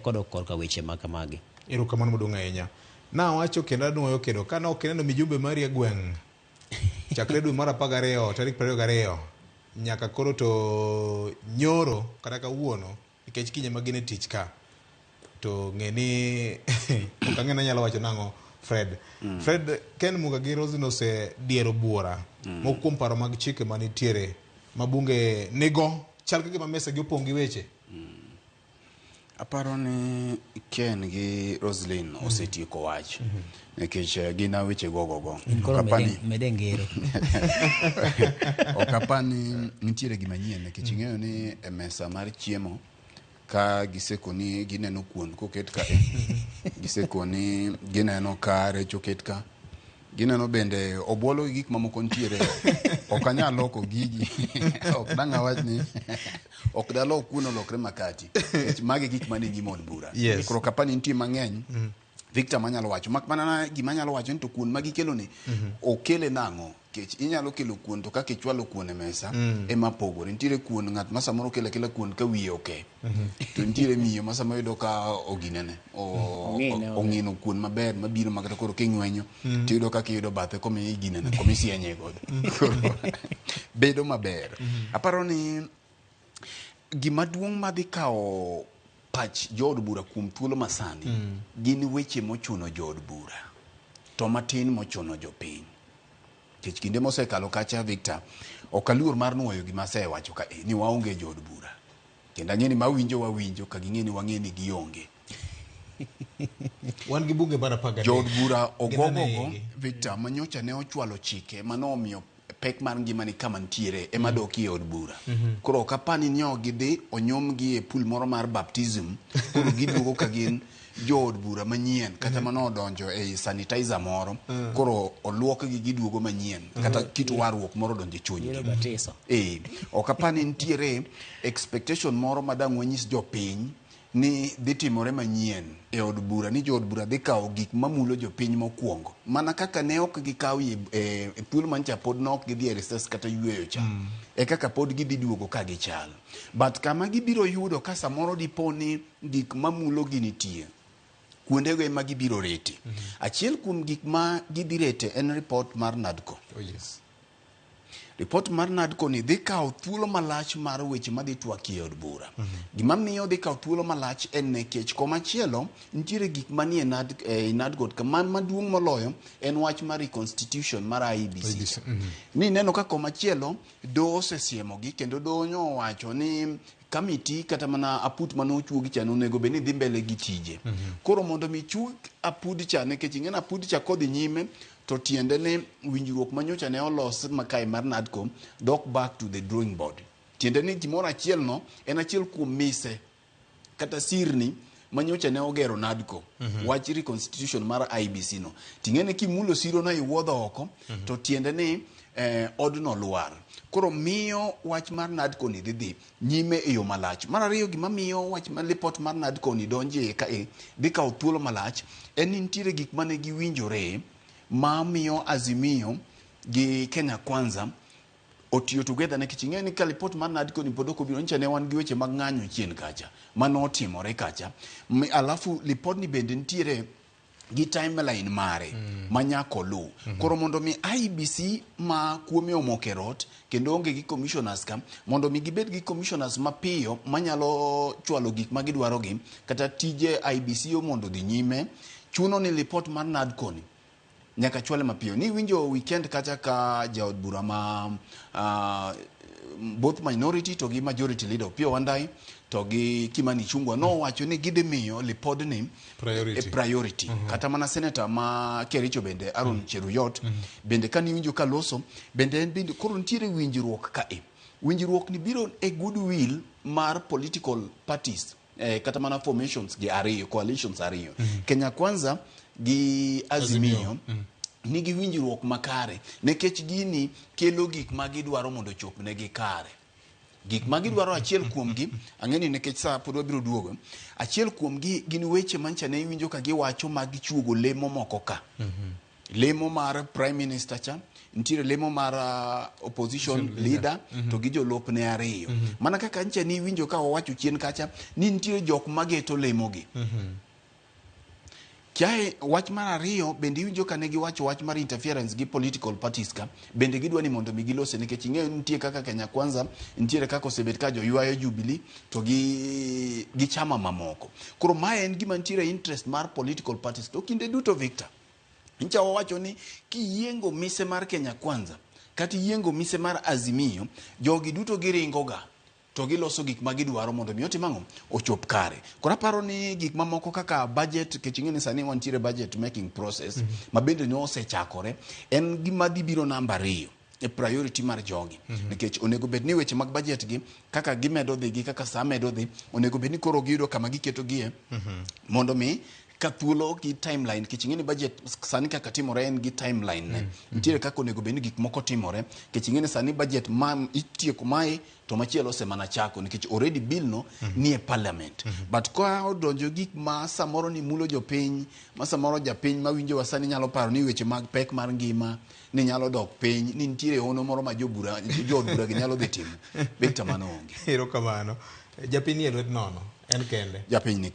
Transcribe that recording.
Kodok korka weche ma kamagi. Erokamano maduong' ahinya. Nawacho kendo anuoyo kendo kane ok ineno mijumbe mari e gweng' chakre dwe mar 12 tarik 22 nyaka koro to nyoro kata kawuono nikech kiny ema gin e tich ka to ng'e ni ok ang'e ni anyalo wacho nang'o Fred. Fred Ken Muga gi Roslyn osediero buora moko kuom paro mag chike manitiere ma bunge nigo chal ka gima mesa gi opong' gi weche. Aparo ni Ken gi Roslyn osetieko wach nikech gin weche gogogo. In koro Ok apani- mede ngero. Ok apar ni nitiere gima nyien nikech ing'eyo ni e mesa mar chiemo ka gisekoni gineno kuon koket ka gisekoni gineno ka rech oket ka gineno bende obuolo gi gik mamoko nitiere ok anyal loko gigi ok dang' awach ni ok dalok kuon olokre makati nikech magi gik mane nyim od bura. Koro ok apar ni nitie mang'eny Victor manyalo wacho mak mana na gima anyalo wacho ni to kuon ma gikelo ni okele nang'o kech inyalo kelo kuon to kaka ichwalo kuon e mesa ema pogore nitiere kuon ng'at ma samoro kelo akela kuon ka wiye oke to nitiere miyo ma sama yudo ka oginene Ong'ine, ong'ino kuon maber mabiro makata koro king'wenyo tiyudo kaka iyudo bathe komi ginene komisienye godo Koro, bedo maber aparo ni gima duong' madhi kawo pach jood bura kuom thuolo masani gin weche mochuno jood bura to matin mochuno jopiny nikech kinde mosekalo kacha Victor ok aluor mar nuoyo gima asewacho ka ni waonge jood bura kendo ang'e ni mawinjo wawinjo ka ging'e ni wang'e ni gionge Wan gi bunge mar 13. Jood bura Gin ane ogogogo igi. Victor manyocha ne ochwalo chike manomiyo pek mar ngima ni kama nitiere ema doki e od bura. Koro ok apar ni nyo gidhi onyomgi e pool moro mar baptism koro giduogo ka gin jood bura manyien kata mano odonjo e sanitizer moro koro oluokgi giduogo manyien kata kit warruok moro odonjo e chunygi. Yudo batiso. Ok apar ni nitiere expectation moro ma dang' wanyis jopiny ni dhi timore manyien e od bura ni jood bura dhi kawo gik mamulo jopiny mokwongo mana kaka ne ok gikaw e thuolo mancha pod ne ok gidhi e recess kata yweyo cha e kaka pod gidhi duogo ka gichal but kama gibiro yudo ka samoro dipo ni gik mamulo gi nitie kuondego ema gibiro rete. Achiel kuom gik ma gidhi rete en report mar NADCO. Oh, yes. Ripot mar NADCO ni dhi kawo thuolo malach mar weche madhi twakie e od bura. Gima miyo dhi kawo thuolo malach en nikech komachielo nitiere gik manie NADCO ka maduong' moloyo en wach mar reconstitution mar IEBC. IEBC, Ni neno ka komachielo doho osesiemogi kendo doho nyo owacho ni kamiti kata mana aput mane ochuogi cha onego bed ni dhi mbele gi tije. Koro mondo mi chuog apud cha nikech ing'e ni apud cha kodhi nyime to tiende ni winjruok manyocha ne olos makae mar NADCO dok back to the drawing board. Tiende ni gimoro achiel no en achiel kuom mise kata sirni manyocha ne ogero NADCO. Wach reconstitution mar IEBC no. Ting'e ni kimulo siro no iwuodho oko to tiende ni odno lwar. Koro miyo wach mar NADCO ni dhi dhi nyime e yo malach. Mar ariyo gima miyo wach mar lipot mar NADCO ni donje ka e dhi kawo thuolo malach en ni nitiere gik mane giwinjore ma miyo Azimio gi Kenya Kwanza otiyo together nikech ing'eyo ni ka lipot mar NADCO ni pod ok obiro nyicha ne wan gi weche mag ng'anyo chien kacha mane otimore kacha. Alafu lipod ni bende nitiere gi timeline mare ma nyaka oluw. Koro mondo mi IEBC ma kuome omoko e rot kendo onge gi commissioners ka mondo mi gibed gi commissioners mapiyo manyalo chwalo gik ma gidwaro gi kata tije IEBC yo mondo odhi nyime chuno ni lipot mar NADCO ni nyaka chwale mapiyo. Ni winjo weekend kacha ka jaod bura ma both minority to gi majority leader Opiyo Wandayi to gi Kimani Ichung'wa nowacho ni gidhi miyo lipodni Priority. Priority. Kata mana senator ma Kericho bende Aaron Cheruiyot bende kane iwinjo ka loso bende en bende koro nitiere winjruok kae. Winjruok ni biro e goodwill mar political parties kata mana formations gi ariyo, coalitions ariyo. Kenya Kwanza gi Azimio nigi winjruok makare nikech gini kelo gik ma gidwaro mondo ochopnegi kare. Gik ma gidwaro achiel kuomgi, ang'e ni nikech sa pod wabiro duogo, achiel kuomgi gin weche mancha ne iwinjo ka giwacho mag chuogo lemo moko ka. Lemo mar prime minister cha, nitiere lemo mar opposition leader to gi jolupne ariyo. Mana kaka ncha ni iwinjo ka wawacho chien kacha ni nitiere jok mageto lemogi. Kiae wach mar ariyo bende iwinjo ka ne giwacho wach mar interference gi political parties ka bende gidwa ni mondo mi gilose, nikech ing'eyo ni nitie kaka Kenya Kwanza nitiere kaka osebet ka joywayo Jubilee to gi chama mamoko. Koro mae en gima nitiere interest mar political parties to kinde duto. Victor, ncha wawacho ni kiyiengo mise mar Kenya Kwanza kata iyiengo mise mar Azimio, jogi duto giringo ga to giloso gik ma gidwaro mondo mi otim ang'o, ochop kare. Koro aparo ni gik mamoko kaka budget, nikech ing'e ni sani wantiere budget making process ma bende ne osechakore, en gima dhi biro namba ariyo e priority mar jogi, nikech onego bed ni weche mag budget gi kaka gimedo dhi gi kaka saa medo dhi, onego bed ni koro giyudo kama giketogie mondo mi ka thuolo gi timeline, nikech ing'e ni budget sani kaka timore en gi timeline ne nitiere kaka onego bed ni gik moko timore, nikech ing'e ni sani budget ma itieko mae to machielo osemana chako, nikech already bill no nie parliament. But ka odonjo gik ma samoro ni mulo jopiny, ma samoro japiny mawinjowa sani nyalo paro ni weche mag pek mar ngima ni nyalo dok piny, ni nitiere hono moro ma jobura jood bura gi nyalo dhi timo, Victor, mano onge. Erokamano. Japiny ni e lwet nono en kende. Japiny ni.